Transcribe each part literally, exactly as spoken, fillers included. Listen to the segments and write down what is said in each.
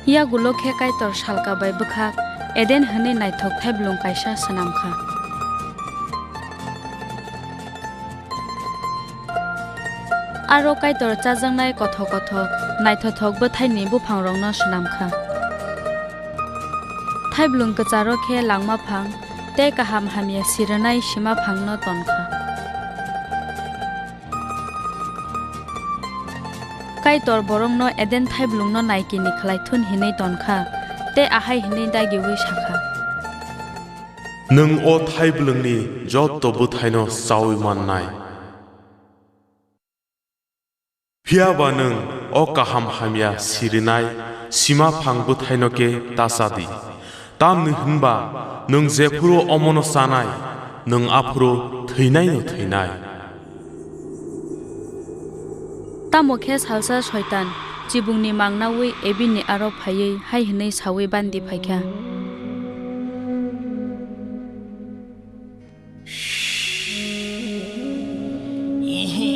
Yagulo khe Kaitor salka bai bwkhak Eden hwnwi naithok thaiblung kaisa swnam kha. Aro Kaitor chajaknai kothok kothok naithothok bwthaini buphangrokno swnam kha. Thaiblung kwcharo khe langma phang tei kaham hamya sirinai sima phangno ton kha. Kaitor borokno Eden thaiblungno naikini khlai thun hinwi ton kha, tei ahai hwnwi dagiui sa kha. Nwng o thaiblungni joto bwthaino chaui mannai. Phiya ba nwng o kaham hamya sirinai sima phang bwthaino khe ta cha di. Tamni hwn ba nwng jephuru omono chanai, nwng aphuru thwinaino thwinai. Tamo khe salsa Soitan chibungni mangnaui Ebini aro phaiwi hai hwnwi saui bandi phai kha. Ihi,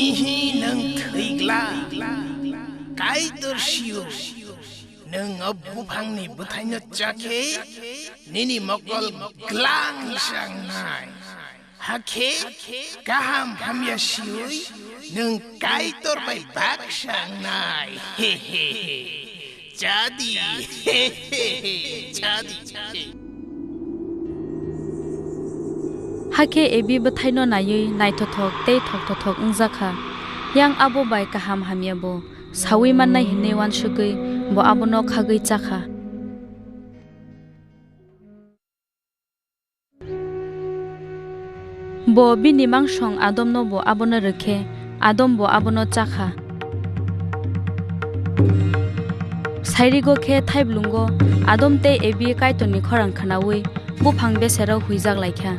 ihi, nwng thwi glak. Kaitor sio, nwng o buphangni bwthaino cha khe nini mokol glang sangnai. Hakhe kaham hamya siui nwng Kaitor bai baksa wngnai. He, he, he. Cha di. He, he, he. Cha di. Hakhe Ebi bwthaino naiwi naithothok tei thoktothok wngjakha. Yang abo bai kaham hamya bo saui mannai hwnwi uansugui bo abono khagwi chakha. Bo bini mangsong Adomno bo abono rwkhe, Adam bo abono chakha. Sairigo khe thaiblungo Adam tei Ebi Kaitorni khorang khnaui buphang besero huijak lai kha.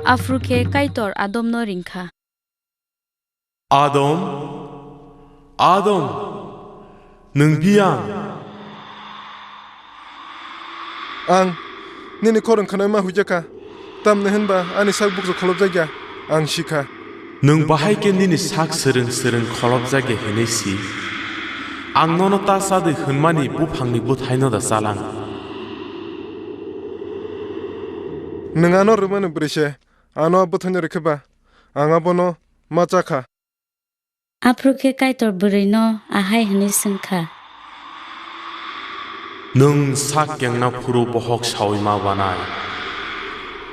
Aphuru khe Kaitor Adomno ring kha. Adam, Adam, nwng biyang? Ang nini khorang khnaima huijak kha, tamni hwnba ani sak bukchuk kholopjak ya, ang si kha. Nwng bahai khe nini sak swrwng swrwng kholopjak ya hwnwi si? Ang nono ta cha di hwnmani buphangni bwthaino da chalang? Nwng ano rwmani bwrwi se, ano a bwthaino rwkhe ba, ang abono ma cha kha. Aphuru khe Kaitor bwrwino ahai hwnwi swng kha. Nwng sak kengna phuru bohok saui ma banai.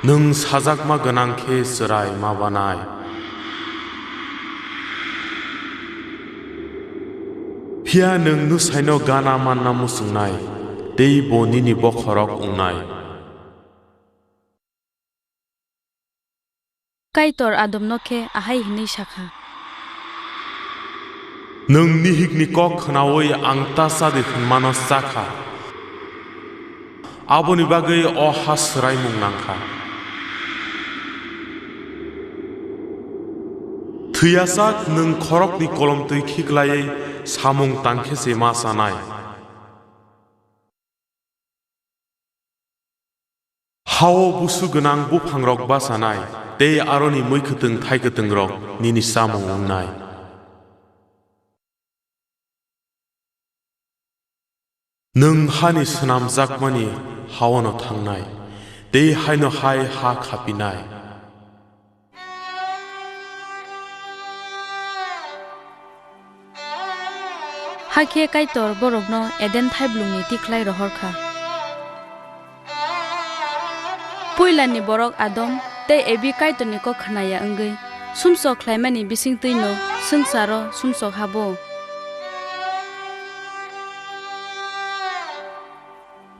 Nwng sajakma gwnang khe chwrai ma banai. Phiya nwng nusaino gana manna muchungnai, tei bo nini bokhorok wngnai. Kaitor Adomno khe ahai hwnwi sa kha. Nwng nihikni kok khnaui ang ta cha di hwnmano cha kha, aboni bagwi o ha swraimung nang kha. Thwiyasak nwng khorokni kolomtwi khiklaiwi samung tang khe se ma chanai. Hao busu gwnang buphangrok bachanai, tei aroni mui kwtwng thai kwtwngrok nini chamung wngnai. Nwng hani swnamjakmani haono thangnai, tei haino hai ha khapinai. Hakhe Kaitor borokno Eden thaiblungni tikhlai rohor kha. Puilani borok Adam tei Ebi Kaitorni kok khna ya wngwi sumsok khlaimani bisingtwino swngcharo sumsok habo.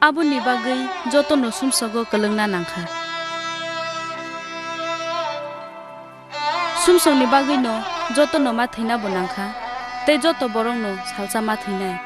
Aboni bagwi jotono sumsogo kwlwngna nang kha. Sumsokni bagwino jotono ma thwina bo nang kha, tei joto borokno salsa ma thwinai.